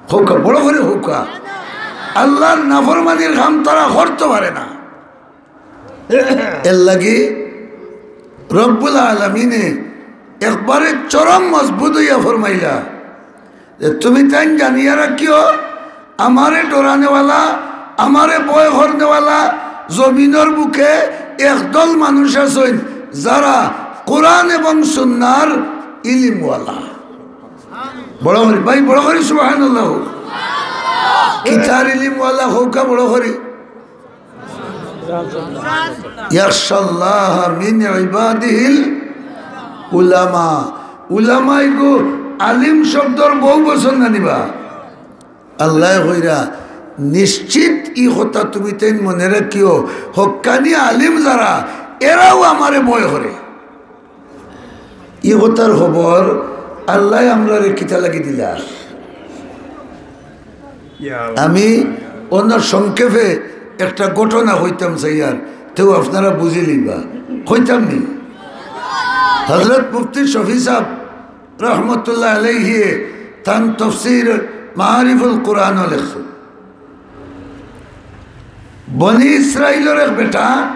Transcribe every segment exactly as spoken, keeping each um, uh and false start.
কউক্কা, বড় করি কউক্কা। আল্লার নাফরমানির কাম তারা করতো পারে না। এরলাগি রব্বুল আলামিনে একবারে চরম মজবুত অইয়া ফরমাইলা যে, "তুমি তাইন জানিয়া রাখিও, আমারে ডরানেওয়ালা, আমারে ভয় করনেওয়ালা জমিনর বুকে একদল মানুষ আছইন, যারা কোরআন এবং সুন্নার ইলিমওয়ালা।" বড় করি, ভাই, বড় করি সুবহানাল্লাহ। কিতার ইলিমওয়ালা কউক্কা বড় করি। ইয়াখশাল্লাহা মিন ইবাদিহিল উলামা। উলামাই গো, আলিম শব্দর বহু বচন জানিবা। আল্লায় কইরা, নিশ্চিত ই কথা তুমি তাইন মনে রাখিও, হক্কানি আলিম যারা, এরাও আমারে ভয় করে। ই কথার খবর আল্লায় আমরারে কিতা লাগি দিলা? আমি অন্য সংক্ষেপে একটা ঘটনা কইতাম চাইয়ার, তেউ আপনারা বুঝিলিবা। কইতাম নি? হযরত মুফতি শফি সাহেব রহমতুল্লাহ আলাইহি তান তফসির মাআরিফুল কোরআন লেখছইন। বনি ইসরাইলর এক বেটা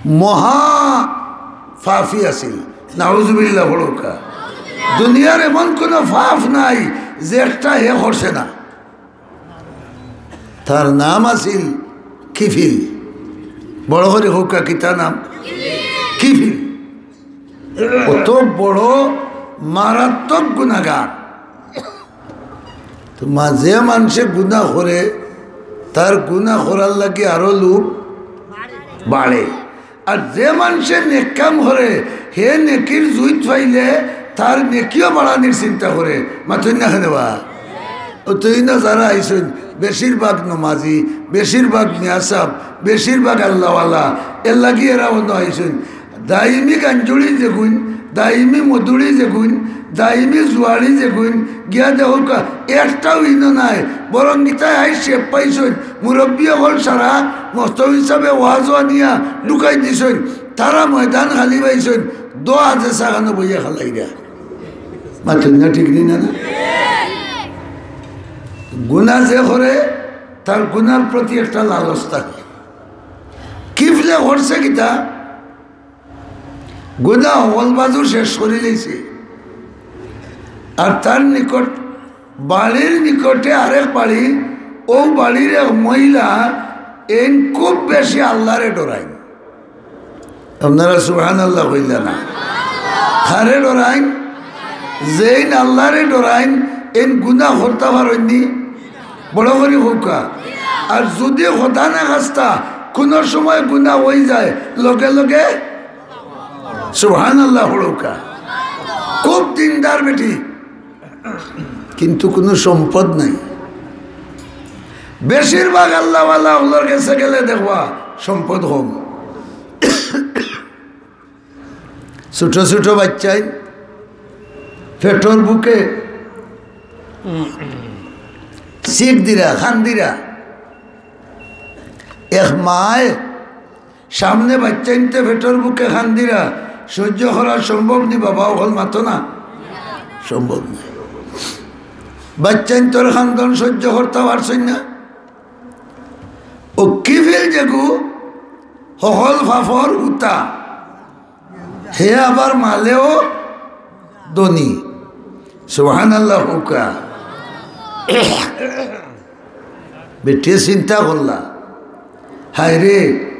মহা পাপী আছিল। নাউজুবিল্লাহ পড়উক্কা। দুনিয়ার এমন কোনো পাপ নাই যে একটা হে করছে না। তার নাম আছিল কিফিল। বড় করি কউক্কা, কিতা নাম? কিফিল। অত বড় মারাত্মক গুনাগার। তো মা-, যে মানষে গুনা করে, তার গুনা করার লাগি আরো লোভ বাড়ে। আর যে মানষে নেক কাম করে, হে নেকির জুইত পাইলে তার নেকিও বাড়ানির চিন্তা করে। মাতইন না কেনে বা? অউ তো ইনো যারা আইছইন, বেশিরভাগ নমাজি, বেশিরভাগ মিয়াসাব, বেশিরভাগ আল্লাওয়ালা, এরলাগি এরা অনো আইছইন। দাইমি গাঞ্জুড়ি যেগুইন, দাইমি মদুড়ি যেগুইন, দাইমি জুয়াড়ি যেগুইন, গিয়া দেখউক্কা, একটাও ইনো নাই। বরং ইতায় আইজ শেপ পাইছইন, মুরব্বি অকল সারা মস্তবি সাবে ওয়াজও আনিয়া ঢুকাই দিছইন, তারা ময়দান খালি পাইছইন, দোয়া যে সাখানো বইয়া খালাইরা। মাতইন না, ঠিক নি না, না? গুনা যে করে, তার গুনার প্রতি একটা লালস থাকে। কিফিলে করছে কিতা? গুনা হকল বাজু শেষ করিলাইছে। আর তার নিকট, বাড়ির নিকটে আরেক বাড়ি, অউ বাড়ির এক মহিলা, এইন খুব বেশি আল্লারে ডরাইন। আপনারা সুবহানাল্লাহ কইলা না? কারে ডরাইন? যেইন আল্লারে ডরাইন, এইন গুনা করতা পারইন নি? বড় করি কউক্কা। আর যুদি খোদা না খাস্তা কোনো সময় গুনা অইযায়, লগে লগে সুবহানাল্লাহ পড়উক্কা। খুব দিনদার বেটি, কিন্তু কোনো সম্পদ নাই। বেশিরভাগ আল্লাওয়ালা অকলর গেছে গেলে দেখবা সম্পদ কম। ছোট ছোট বাইচ্চাইন পেটর বুকে চিক দিরা, কান্দিরা। এক মায় সামনে বাইচ্চাইন্তে পেটর বুকে কান্দিরা, সইজ্য করা সম্ভব নি বাবা, অকল মাতো না, সম্ভব নায়। বাইচ্চাইন্তর কান্দন সইজ্য করতা পারছইন না। অউ কিফিল যেগু হকল পাপর হুতা, হে আবার মালেও ধনী। সুবহানাল্লাহ কউক্কা। বেটিয়ে চিন্তা করলা, হায় রে,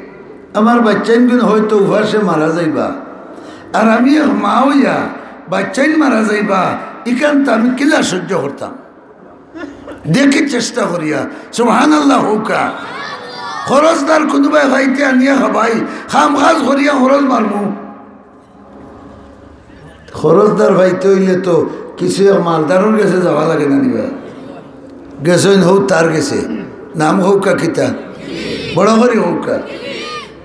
আমার বাইচ্চাইনগুন হয়তো উপাসে মারা যাইবা, আর আমি এক মা অইয়া বাইচ্চাইন মারা যাইবা, ইখান তো আমি কিলা সইজ্য করতাম। দেখি চেষ্টা করিয়া, সুবহানাল্লাহ কউক্কা। খরচদার কুনুবায় পাইতে আনিয়া খাবাই, কাম কাজ করিয়া খরচ মারমু। খরচদার পাইতে অইলে তো কিছু এক মালদারর গেছে যাওয়া লাগে না নি বা? গেছইন হউ তার গেছে, নাম কউক্কা কিতা, বড় করি কউক্কা।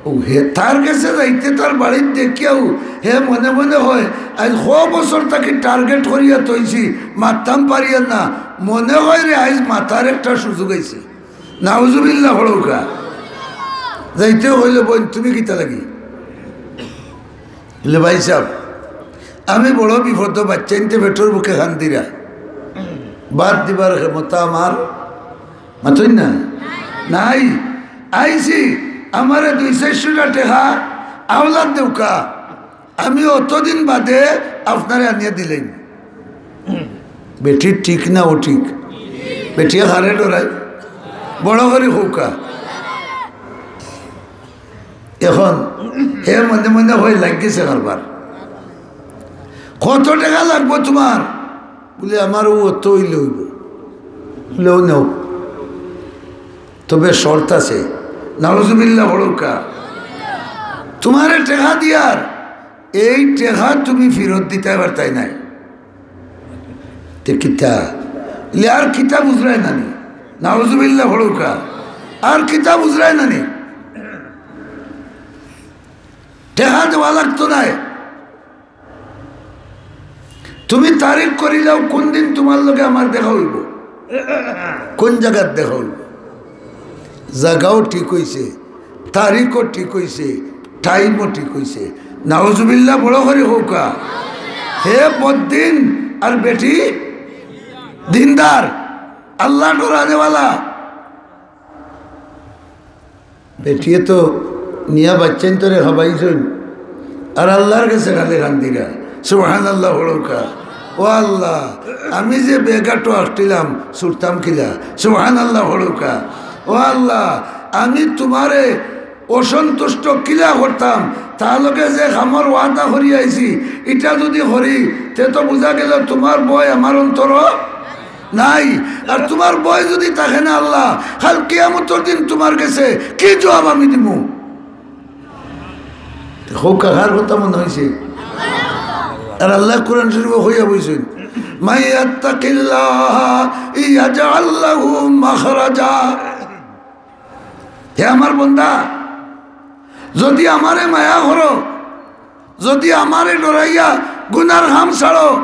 অউ হে তার গেছে যাইতে তার বাড়িত দেখিয়াউ হে মনে মনে কয়, আইজ ক বছর থাকি target করিয়া থইছি, মাততাম পারিয়ার না, মনে কয় রে আইজ মাতার একটা সুযোগ আইছে। নাউজুবিল্লাহ পড়উক্কা। যাইতেউ কইলো, বইন, তুমি কিতা লাগি? বলে, ভাইসাব, আমি বড় বিপদো, বাইচ্চাইন্তে পেটর বুকে কান্দিরা। বাদ দিবার ক্ষমতা আমার, মাতইন না, নাই। আইছি, আমারে দুই চাইরশোটা টেকা আওলাদ দেউক্কা, আমি অতদিন বাদে আপনারে আনিয়া দিলাইমু। বেটি ঠিক না অঠিক? বেটিয়ে কারে ডরায়? বড় করি কউক্কা। এখন হে মনে মনে কয়, "লাগিগেছে কারবার।" "কত টেকা লাগবো তুমার?" বুলে, "আমার অউ অত অইলে অইবো।" বুলে, "অউ নেও, তবে শর্ত আছে।" নাউজুবিল্লাহ পড়উক্কা। তুমারে টেকা দিয়ার, এই টেকা তুমি ফিরত দিতায় পারতায় নায়। তে কিতা? বুলে, "আর কিতা বুঝরায় না নি?" নাউজুবিল্লাহ পড়উক্কা। "আর কিতা বুঝরায় না নি? টেকা দেওয়া লাগতো নায়। তুমি তারিখ করিলাও, কুন দিন তুমার লগে আমার দেখা অইবো, কুন জাগাত দেখা অইবো।" জাগাও ঠিক অইছে, তারিখও ঠিক অইছে, টাইমও ঠিক অইছে। নাউজুবিল্লাহ বড় করি কউক্কা। হে বদ্দিন আর বেটি দিনদার, আল্লাহ ডরানেওয়ালা। বেটিয়ে তো নিয়া বাইচ্চাইন্তরে খাবাইছইন, আর আল্লার গেছে খালি কান্দিরা। সুবহানাল্লাহ পড়উক্কা। "ও আল্লাহ, আমি যে বেগাটো আটকিলাম, ছুটতাম কিলা?" সুবহানাল্লাহ পড়উক্কা। "ও আল্লাহ, আমি তুমারে অসন্তুষ্ট কিলা করতাম, তার লগে যে কামর ওয়াদা করি আইছি, ইটা যুদি করি, তে তো বুঝা গেল তুমার ভয় আমার অন্তরো নাই। আর তুমার ভয় যুদি থাকে না আল্লাহ, কাল কিয়ামতর দিন তুমার গেছে কি জুয়াব আমি দিমু?" কউক্কা, কার কথা মনো অইছে? আর আল্লায় কুরআন শরিফো কইয়া বইছইন, "মান ইয়াত্তাকিল্লাহা ইয়াজআল লাহু মাখরাজা।" হে আমার বন্দা, যুদি আমারে মায়া করো, যুদি আমারে ডরাইয়া গুনার কাম ছাড়ো,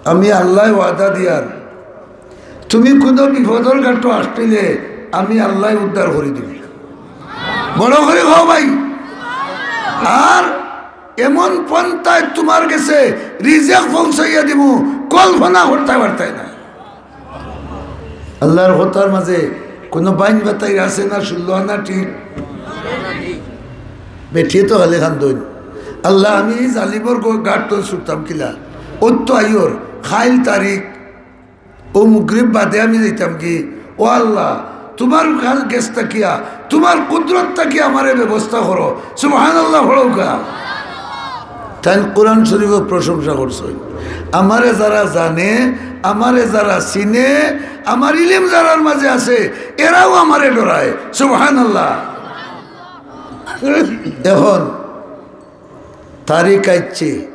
আমি আল্লায় ওয়াদা দিয়ার, তুমি কুনু বিপদর গাটো আটকিলে আমি আল্লায় উদ্ধার করি দিমু। বড় করি কও ভাই। আর এমন পন্থায় তুমার গেছে রিজিক পৌঁছাইয়া দিমু, কল্পনা করতায় পারতায় না। আল্লার কথার মাঝে কুনু বাইন বাতাইর আছে না, শুনলো না ঠিক? বেটিয়ে তো খালি কান্দইন, "আল্লাহ, আমি ই জালিমর গ-, গাটো ছুটতাম কিলা? অউ তো আইওর, কাইল তারিখ, অউ মুগরিব বাদে আমি যাইতাম কি? ও আল্লাহ, তুমার গেছ থাকিয়া, তুমার কুদরত থাকিয়া আমারে ব্যবস্থা করো।" সুবহানাল্লাহ পড়উক্কা। তাইন কুরআন শরিফো প্রশংসা করছইন, "আমারে যারা জানে, আমারে যারা চিনে, আমার ইলিম যারার মাঝে আছে, এরাও আমারে ডরায়।" সুবহানাল্লাহ। এখন তারিখ আইছে,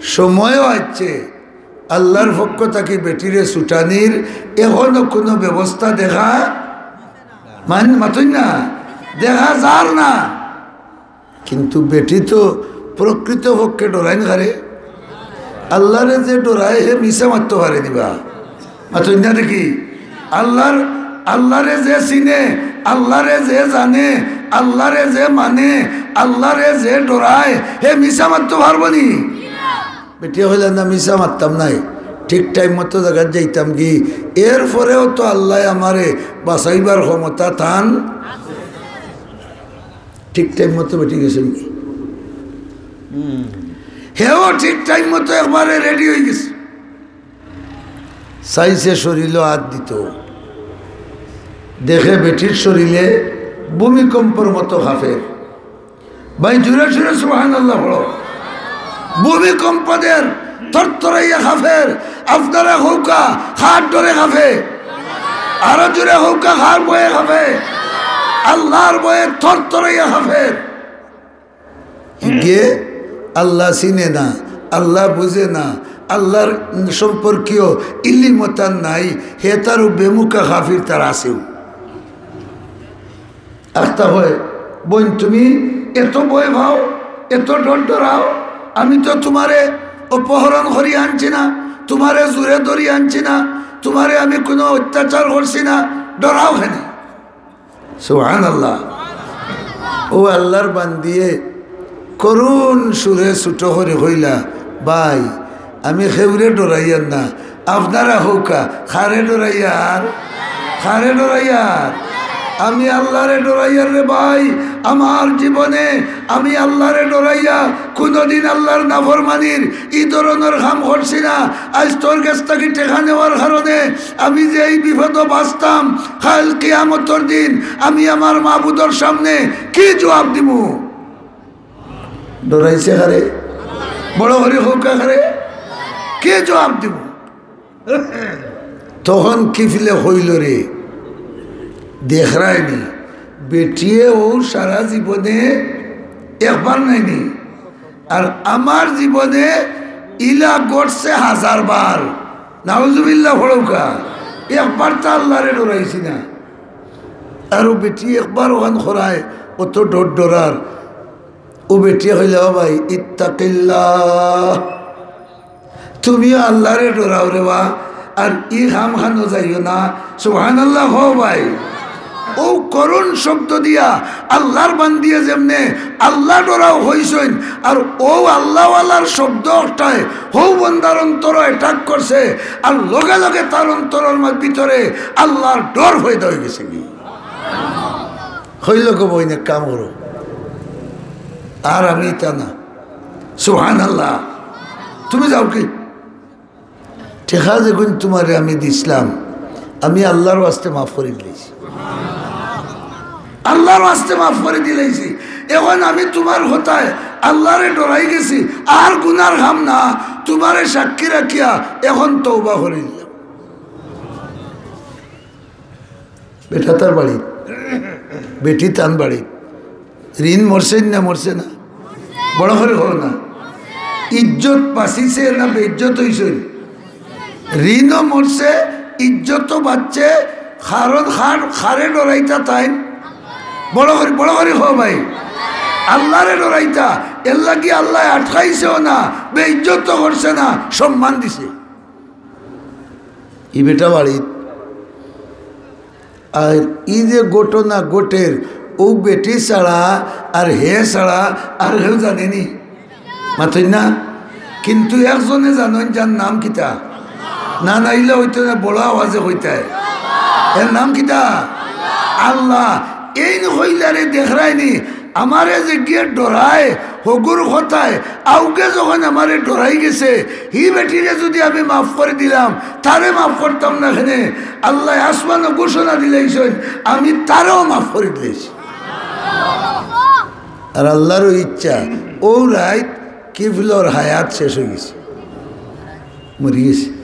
সময়ও আইছে, আল্লার পক্ষ থাকি বেটিরে ছুটানির এখনো কুনু ব্যবস্থা দেখা, মান-, মাতইন না, দেখা যার না। কিন্তু বেটি তো প্রকৃতপক্ষে ডরাইন কারে? আল্লারে যে ডরায়, হে মিছা মাততো পারে নি বা? মাতইন না দেখি। আল্লার, আল্লারে যে চিনে, আল্লারে যে জানে, আল্লারে যে মানে, আল্লারে যে ডরায়, হে মিছা মাততো পারবো নি? বেটিয়ে কইলা, "না, মিছা মাততাম নায়, ঠিক টাইম মতো জাগাত যাইতাম কি, এরপরেও তো আল্লায় আমারে বাঁচাইবার ক্ষমতা তান।" ঠিক টাইম মতো বেটি গেছইন কি? হেও ঠিক টাইম মতো একবারে রেডি অইগেছে। চাইছে শরীলো আত দিতো, দেখে বেটির শরীলে ভূমিকম্পর মতো কাঁপের। ভাই, জোরে সোরে সুবহানাল্লাহ পড়ো। ভূমিকম্প দের, থরথরাইয়া কাঁপের। আপনারা কউক্কা, কার ডরে কাঁপে? আরো জোরে কউক্কা, কার ভয়ে কাঁপে? আল্লার ভয়ে থরথরাইয়া কাঁপের। গিয়ে আল্লা চিনে না, আল্লা বুঝে না, আল্লার সম্পর্কীয় ইলিম তার নাই, হে তারও বেমুখা কাফির তার আছেও। আখতা কয়, "বইন, তুমি এত ভয় পাও, এত ডর ডরাও, আমি তো তুমারে অপহরণ করি আনছি না, তুমারে জোরে ধরি আনছি না, তুমারে আমি কুনু অত্যাচার করছি না, ডরাও কেনে?" সুবহানাল্লাহ। ও আল্লার বান্দিয়ে করুণ সুরে ছোট করি কইলা, "ভাই, আমি কেউরে ডরাইয়ার না, আপনারা কউক্কা, কারে ডরাইয়ার? কারে ডরাইয়ার? আমি আল্লারে ডরাইয়ার রে ভাই। আমার জীবনে আমি আল্লারে ডরাইয়া কুনুদিন আল্লার নাফরমানির ই ধরনর কাম করছি না। আইজ তোর গেছ থাকি টেকা নেওয়ার কারণে আমি যে এই বিপদো বাঁচতাম, কাইল কিয়ামতর দিন আমি আমার মাবুদর সামনে কি জুয়াব দিমু? ডরাইছে কারে? বড় করি কউক্কা কারে? কে জুয়াব দিবো? তখন কিফিলে কইলো রে, দেখরায়নি, বেটিয়ে অউ সারা জীবনে একবার নায়নি, আর আমার জীবনে ইলা ঘটছে হাজার বার। নাউজুবিল্লাহ পড়উক্কা। একবার তো আল্লারে ডরাইছি না। আর অউ বেটি একবার অখান করায়, অত ডর ডরার। অউ বেটিয়ে কইলা, "ও ভাই, ইত্তাকিল্লাহ, তুমিও আল্লারে ডরাও রে বা, আর ই কামখানো যাইও না।" সুবহানাল্লাহ কও ভাই। অউ করুণ শব্দ দিয়া আল্লার বান্দিয়ে যেমনে আল্লা ডরাও কইছইন, আর অউ আল্লাওয়ালার শব্দ অকটায় হউ বন্দার অন্তরো attack করছে, আর লগে লগে তার অন্তরর মা-, ভিতরে আল্লার ডর পয়দা অইগেছে গি। কইলো গো বইন, এক কাম করো, আর আমি ইতা না। সুবহানাল্লাহ। তুমি যাও কি? টেকা যেগুন তুমারে আমি দিছলাম, আমি আল্লার ওয়াস্তে মাফ করি দিলাইছি। আল্লার ওয়াস্তে মাফ করি দিলাইছি। এখন আমি তুমার কথায় আল্লারে ডরাই গেছি, আর গুনার কাম না, তুমারে সাক্ষী রাখিয়া এখন তওবা করি দিলাম। বেটা তার বাড়ি, বেটি তান বাড়ি। ঋণ মরছে না মরছে না? বড় করি কও না। ইজ্জত বাঁচিছে না বেইজ্জত অইছে? ঋণও মরছে, ইজ্জতও বাঁচছে, কারণ কার, কারে ডরাইতা তাইন? বড় করি, বড় করি কও ভাই। আল্লারে ডরাইতা, এরলাগি আল্লায় আটকাইছেও না, বেইজ্জত তো করছে না, সম্মান দিছে। ই বেটা বাড়িত। আর ই যে ঘটনা ঘটের, অউ বেটি ছাড়া আর হে ছাড়া আর কেউ জানেনি? মাতইন না? কিন্তু একজনে জানইন, যার নাম কিতা? না, না, ইলা অইতো না, বড় আওয়াজে কইতায়। এর নাম কিতা? আল্লাহ। এইন কইলারে দেখরায়নি, আমারে যেগিয়ে ডরায়, হগুর কথায়, আউগে যখন আমারে ডরাই গেছে, হি বেটিরে যুদি আমি মাফ করি দিলাম, তারে মাফ করতাম না কেনে? আল্লায় আসমানো ঘোষণা দিলাইছইন, আমি তারেও মাফ করি দিলাইছি। আর আল্লারও ইচ্ছা, অউ রাইত কিফলর হায়াত শেষ অইগেছে। মরি গেছে।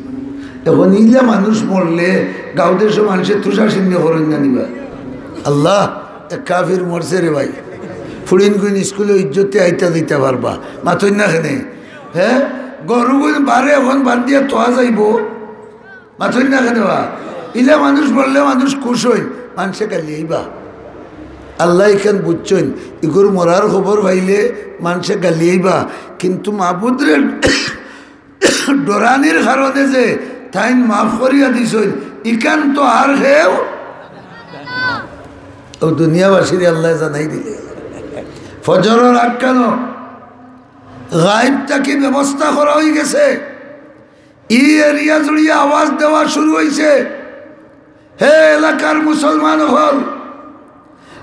এখন ইলা মানুষ মরলে গাঁও দেশো মানষে তুষার সিন্ধি করইন না নি বা? আল্লাহ, এক কাফির মরছে রে ভাই। ফুড়িনগুইন স্কুলো ইজ্জতে আইতা যাইতা পারবা। মাতইন না কেনে? হে? গরুগুইন বারে এখন বান্ধিয়া থওয়া যাইবো। মাতইন না কেনে বা? ইলা মানুষ মরলে মানুষ খুশ অইন, মানষে গালিয়াইবা। আল্লায় ইখান বুঝছইন, ইগুর মরার খবর পাইলে মানষে গালিয়াইবা। কিন্তু মাবুদরে ডরানির কারণে যে তাইন মাফ করিয়া দিছইন, ইখান তো আর কেউ, অউ দুনিয়াবাসীরে আল্লায় জানাই দিলে। ফজরর আগ খানো গাইব থাকি ব্যবস্থা করা অইগেছে। ই এরিয়া জুড়িয়া আওয়াজ দেওয়া শুরু অইছে, হে এলাকার মুসলমান অকল,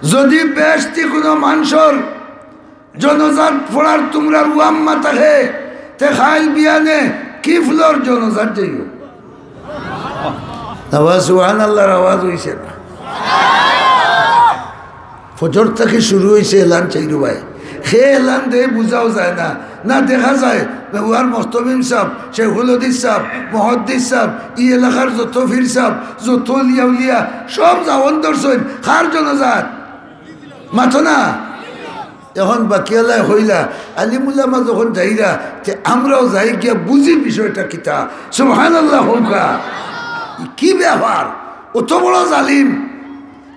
যুদি বেহেশতি কুনু মানষর জনাজাত পড়ার তুমরার উয়াম্মা থাকে, তে কাইল বিয়ানে কিফলর জনাজাত যাইও। আওয়াজ, সুবহানাল্লাহর আওয়াজ অইছে না। ফজর থাকি শুরু অইছে এলান চাইরুবায়। হে এলান দেয় বুঝাও যায় না। না দেখা যায়, মেহুয়ার মস্তমিম সাব, শেখুল হাদিস সাব, মুহাদ্দিস সাব, ই এলাকার যত পীর সাব, যত অলিয়া উলিয়া, সব যাওন ধরছইন। কার জনাজাত? মাতো না। এখন বাকিআলায় কইলা, আলিম উলামা যখন যাইরা, তে আমরাও যাই গিয়া বুঝি বিষয়টা কিতা। সুবহানাল্লাহ কউক্কা। কি ব্যাপার? অত বড় জালিম,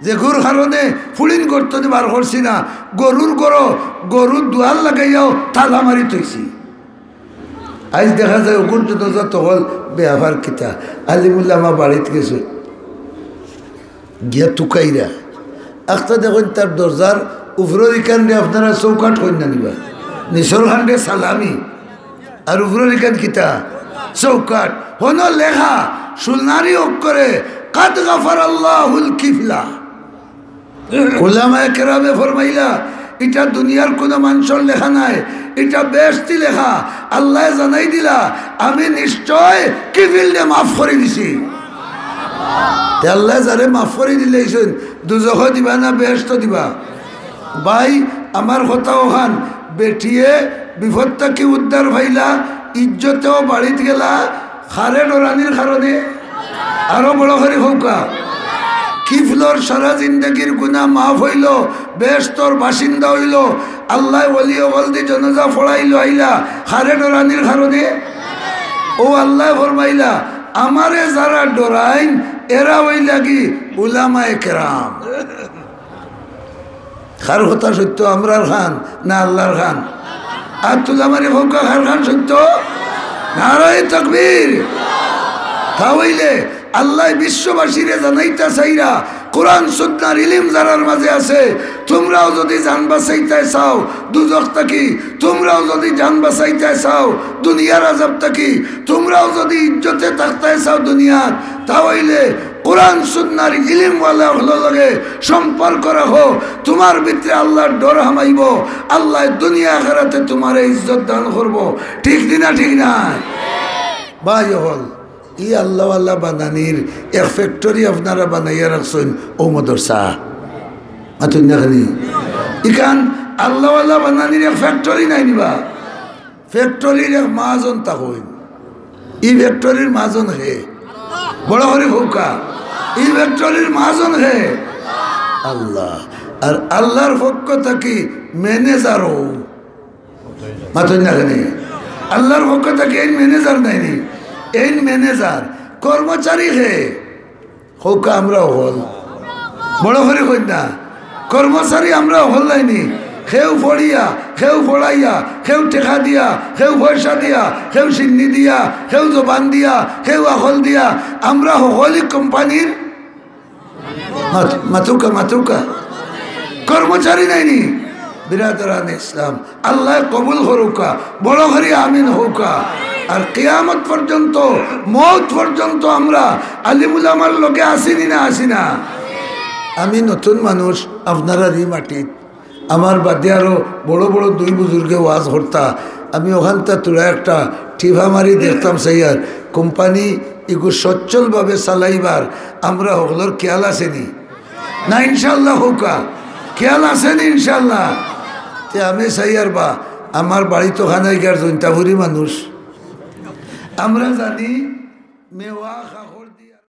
যেগুর কারণে ফুড়িন ঘর থনে বার করছি না, গরুর ঘরো, গরুর দুয়ার লাগাইয়াও তালা মারি থইছি। আইজ দেখা যায় অগুর জনাজাত অকল। ব্যাপার কিতা? আলিম উলামা বাড়িত গেছে, গিয়া তুকাইরা। আখতা দেখইন তার দরজার উপরর ইখানরে আপনারা চৌকাঠ কইন না নি বা? নিচর খানরে সালামি, আর উপরর ইখান কিতা? চৌকাঠ। হনো লেখা সোনারি অক্ষরে, "কাদ গাফারাল্লাহুল কিফলা।" উলামায়ে কেরামে ফরমাইলা, "ইটা দুনিয়ার কুনু মানষর লেখা নায়, ইটা বেহেশতি লেখা।" আল্লায় জানাই দিলা, "আমি নিশ্চয় কিফিলরে মাফ করি দিছি।" তে আল্লায় যারে মাফ করি দিলাইছইন, দুজখো দিবা না বেহেশতো দিবা? ভাই, আমার কথা অখান, বেটিয়ে বিপদ থাকি উদ্ধার পাইলা, ইজ্জতেও বাড়িত গেলা, কারে ডরানির কারণে? আরো বড় করি কউক্কা। কিফলর সারা জিন্দেগির গুনা মাফ অইলো, বেহেশতর বাসিন্দা অইলো, আল্লায় ওলি অকলদি জানাজা পড়াইলো আইলা, কারে ডরানির কারণে? অউ আল্লায় ফরমাইলা, "আমারে যারা ডরাইন, এরা অইলা গি উলামায়ে কেরাম।" কার কথা সত্য, আমরার খান না আল্লার খান? আত তুলা মারি কউক্কা, কার খান সত্য? নারায়ে তাকবীর। তা অইলে আল্লায় বিশ্ববাসীরে জানাইতা চাইরা, কোরআন সুন্নাহর ইলিম যারার মাঝে আছে, তুমরাও যুদি জান বাচাইতায় চাও দুজখ থাকি, তুমরাও যুদি জান বাচাইতায় চাও দুনিয়ার আজাব থাকি, তুমরাও যুদি ইজ্জতে থাকতায় চাও দুনিয়াত, তা অইলে কোরআন সুন্নাহর ইলিমওয়ালা অকলর লগে সম্পর্ক রাখো, তুমার ভিতরে আল্লার ডর হামাইবো, আল্লায় দুনিয়া আখেরাতে তুমারে ইজ্জত দান করবো। ঠিক নি না? ঠিক নায়? ভাই অকল, ই আল্লাওয়ালা বানানির এক factory আপনারা বানাইয়া রাখছইন, অউ মাদ্রাসা। মাতইন না কেনে? ইখান আল্লাওয়ালা বানানির এক factory নায় নি বা? Factoryর এক মাহাজন থাকইন। ই factoryর মাহাজন কে? বড় করি কউক্কা। ই factoryর মাহাজন কে? আল্লা। আর আল্লার পক্ষ থাকি manager অউ। মাতইন না কেনে? আল্লার পক্ষ থাকি এইন manager নায় নি? এইন manager। কর্মচারী কে? কউক্কা আমরা অকল। বড় করি কইন না। কর্মচারী আমরা অকল নায় নি? কেউ পড়িয়া, কেউ পড়াইয়া, কেউ টেকা দিয়া, কেউ পয়সা দিয়া, কেউ সিন্নি দিয়া, কেউ জবান দিয়া, কেউ আকল দিয়া, আমরা হকলই কোম্পানির মাত-, মাতউক্কা, মাতউক্কা। কর্মচারী নায় নি? বিরাদরানে ইসলাম, আল্লায় কবুল করউক্কা, বড় করি আমিন কউক্কা। আর কিয়ামত পর্যন্ত, মউত পর্যন্ত আমরা আলিম উলামার লগে আছি নি না আছি না? আমি নতুন মানুষ আপনারার ই মাটিত, আমার বাদে আরো বড় বড় দুই বুজুর্গে ওয়াজ করতা, আমি অখানতা থুড়া একটা টিফা মারি দেখতাম চাইয়ার, কোম্পানি ইগু সচ্ছলভাবে চালাইবার আমরা হকলর খিয়াল আছে নি? না ইনশাআল্লাহ কউক্কা, খিয়াল আছে নি ইনশাআল্লাহ? তে আমি চাইয়ার বা, আমার বাড়ি তো কানাইঘাট জৈন্তাপুরি মানুষ, আমরা জানি মেওয়া কাকর দি